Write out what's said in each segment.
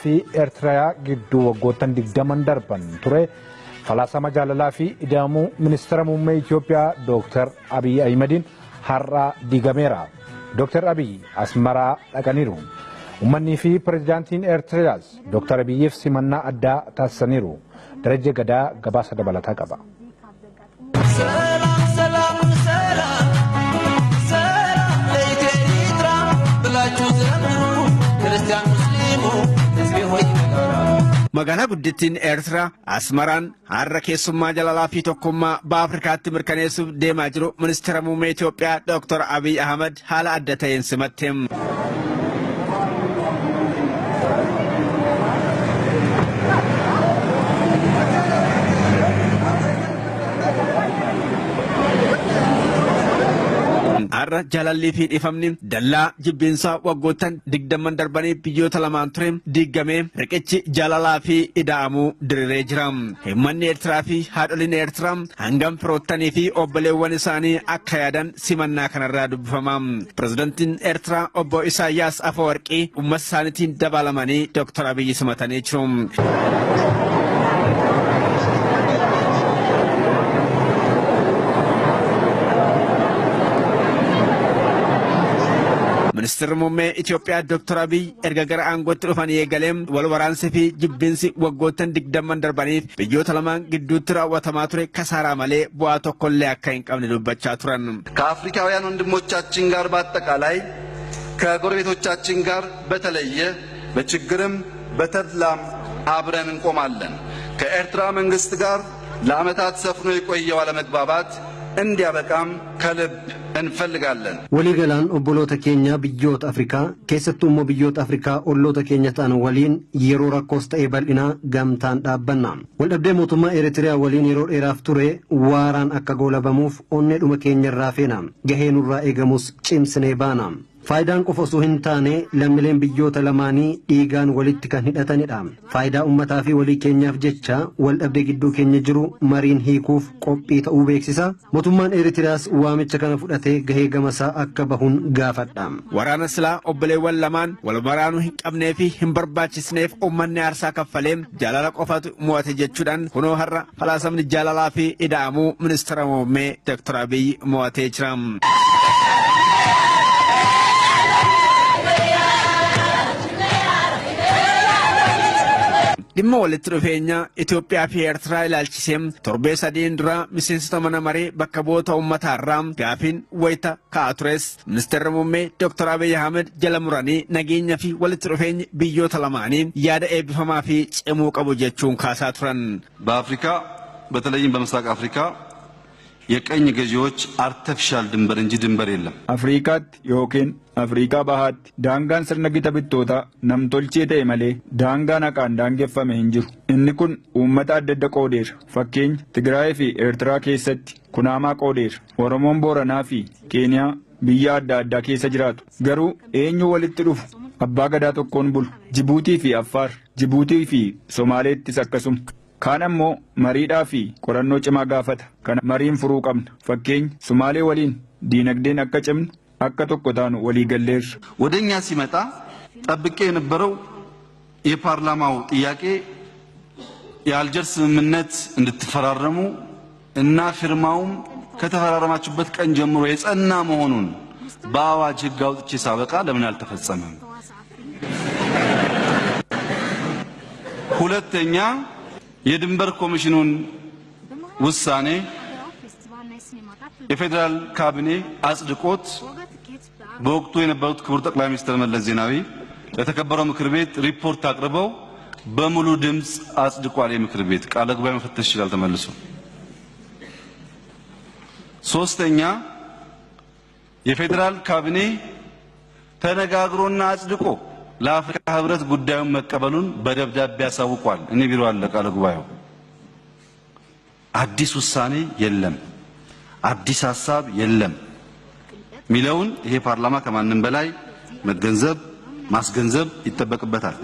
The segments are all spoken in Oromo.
Fi Eertiriyaa gidduu waggoottan 20 darban ture falaasama jaalalaa fi ida'amuu ministeera muummee Itoophiyaa Dooktar Abiy Ahimadiin har'a diigameera. Dooktar Abiy Asmaraa dhaqaniiru. Uummanni fi pirezidaantiin Eertiriyaas Dooktar Abiyyiif simannaa addaa taasisaniiru. Darajje Gadaa gabaasa dabalataa qaba. ሰላም ሰላም ሰላም ሰላም ለኢትዮጵያ ብላችሁ ዘምሩ ክርስቲያን ሙስሊሙ ሕዝቤ ሆይ በጋራ። Magaalaa guddittiin Eertiraa Asmaraan har'a keessummaa jaalalaa fi tokkummaa baha Afrikaatti mirkaneessuuf deemaa jiru ministeera muummee Itoophiyaa Dr. Abiy Ahmad haala adda ta'een simatte. Har'a jaalallii fi dhiifamni dallaa jibbiinsaa waggoottan 20 darbanii biyyoota lamaan ture diigamee riqichi jaalalaa fi ida'amuu diriiree jira. Uummanni Eertiraa fi haadholiin Eertiraa hangam firoottanii fi obboleewwan isaanii akka yaadan simannaa kanarraa dubbifama. Pirezidantiin Eertiraa obbo Isaayyaas Afawarqii uummata isaaniitiin dabalamanii Dr. Abiyyi simatanii jiru. Ministeerri muummee Itoophiyaa Dr. Abiy erga gara aangootti dhufanii eegalee wal waraansii fi jibbiinsi waggoottan 20 darbaniif biyyoota lamaan gidduutti raawwatamaa ture kasaaraa malee bu'aa tokkollee akka hin qabne dubbachaa turan. ከአፍሪካውያን ወንድሞቻችን ጋር በአጠቃላይ ከጎረቤቶቻችን ጋር በተለየ በችግርም በተድላም አብረን እንቆማለን። ከኤርትራ መንግስት ጋር ለዓመታት ሰፍኖ የቆየው አለመግባባት እንዲያበቃም ከልብ እንፈልጋለን። Waliigalaan obboloota keenya biyyoota Afrikaa keessattuu immoo biyyoota Afrikaa olloota keenya ta'an waliin yeroo rakkoos ta'ee bal'inaa gamtaan dhaabbanna. Waldhabdee mootummaa Eritiriyaa waliin yeroo dheeraaf ture waaraan akka goolabamuuf onnee dhuma keenya irraa feena. Gahee nurraa eegamus cimsinee baana. Faayidaan qofa osoo hin taane lammiileen biyyoota lamaanii dhiigaan walitti kan hidhatanidha. Faayidaa uummataa fi walii keenyaaf jecha waldhabdee gidduu keenya jiru mariin hiikuuf qophii ta'uu beeksisa. Mootummaan Eritiriyaas waamicha kana fudhatee gahee gamasaa akka bahuun gaafadha. Waraana silaa obboleewwan lamaan wal waraanuu hin qabnee fi hin barbaachisneef uummanni aarsaa kaffalee jaalala qofatu mo'ate jechuudhaan kunoo har'a falaasamni jaalalaa fi ida'amuu ministeera muummee Dr. Abiy mo'atee jira. Dhimma walitti dhufeenya Itoophiyaa fi Eertiraa ilaalchisee torbee 3 dura miseensota mana maree bakka bu'oota uummataarraa gaafiin wayita ka'aa tures ministeerri muummee Dr. Abiy Ahmed jala muranii nageenya fi walitti dhufeenyi biyyoota lamaanii yaada eebbifamaa fi cimuu qabu jechuun kaasaa turan. በአፍሪካ በተለይም በምስራቅ አፍሪካ የቀኝ ገዢዎች አርተፊሻል ድንበር እንጂ ድንበር የለም። Afriikaatti yookiin Afriikaa Bahaatti daangaan sirna gita bittootaa namtolchee ta'e malee daangaan haqaan daangeffame hin jiru. Inni kun uummata adda adda qoodeera. Fakkeenya Tigraay fi Eertiraa keessatti Kunaamaa qoodeera. Oromoon Booranaa fi Keeniyaa biyya adda addaa keessa jiraatu. Garuu eenyu walitti dhufu abbaa gadaa tokkoon bulu. Jibuutii fi Affaar, Jibuutii fi Somaaleettis akkasuma. Kaan ammoo mariidhaa fi qorannoo cimaa gaafata. Kana mariin furuu qabna. Fakkeenya Sumaalee waliin diinagdeen akka cimnu akka tokko taanu walii galleerra. ወደ እኛ ሲመጣ ጠብቄ የነበረው የፓርላማው ጥያቄ የአልጀርስ ስምምነት እንድትፈራረሙ እና ፊርማውም ከተፈራረማችሁበት ቀን ጀምሮ የጸና መሆኑን በአዋጅ ሕግ አውጥቼ ሳበቃ ለምን አልተፈጸመም? ሁለተኛ የድንበር ኮሚሽኑን ውሳኔ የፌዴራል ካቢኔ አጽድቆት በወቅቱ የነበሩት ክቡር ጠቅላይ ሚኒስትር መለስ ዜናዊ ለተከበረው ምክር ቤት ሪፖርት አቅርበው በሙሉ ድምፅ አጽድቋል። የምክር ቤት ቃለ ጉባኤ መፈተሽ ይችላል ተመልሶ። ሶስተኛ የፌዴራል ካቢኔ ተነጋግሮና አጽድቆ ለአፍሪካ ህብረት ጉዳዩን መቀበሉን በደብዳቤ አሳውቋል። እኔ ቢሮ አለ ቃለ ጉባኤው። አዲስ ውሳኔ የለም፣ አዲስ ሀሳብ የለም ሚለውን ይሄ ፓርላማ ከማንም በላይ መገንዘብ ማስገንዘብ ይጠበቅበታል።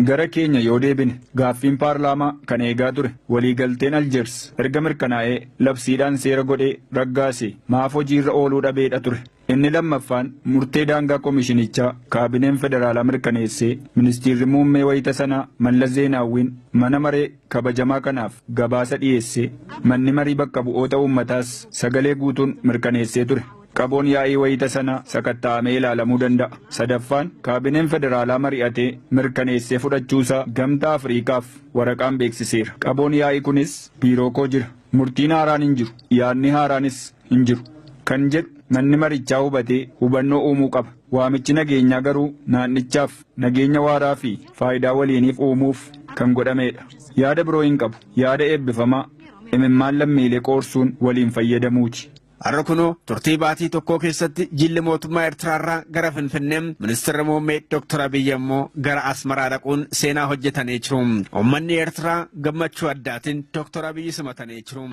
Gara keenya yoo deebine gaaffiin paarlaamaa kan eegaa ture waliigalteen Aljeers erga mirkanaa'ee labsiidhaan seera godhee raggaase maaf hojiirra ooluu dhabeedha ture. Inni lammaffaan murtee daangaa koomishinichaa kaabineen federaalaa mirkaneessee ministeerri muummee wayita sanaa Mallas Zeenaawwiin mana maree kabajamaa kanaaf gabaasa dhiyeessee manni marii bakka bu'oota uummataas sagalee guutuun mirkaneessee ture. Qaboon yaa'ii wayita sanaa sakatta'amee ilaalamuu danda'a. Sadaffaan kaabineen federaalaa mari'atee mirkaneessee fudhachuusaa gamtaa Afriikaaf waraqaan beeksiseera. Qaboon yaa'ii kunis biiroo koo jira. Murtiin haaraan hin jiru. Yaadni haaraanis hin jiru. Kan jedhu manni marichaa hubatee hubannoo uumuu qaba. Waamichi nageenyaa garuu naannichaaf nageenya waaraa fi faayidaa waliiniif uumuuf kan godhamedha. Yaada biroo hin qabu. Yaada eebbifamaa imimmaan lammiilee qoorsuun waliin fayyadamuuti. Har'a kunoo turtii baatii tokkoo keessatti jilli mootummaa Eertiraarraa gara Finfinnee ministeerri muummee Dr. Abiyyi ammoo gara Asmaraa dhaquun seenaa hojjetanii jiru. Uummanni Eertiraa gammachuu addaatiin Dr. Abiyyi simatanii jiru.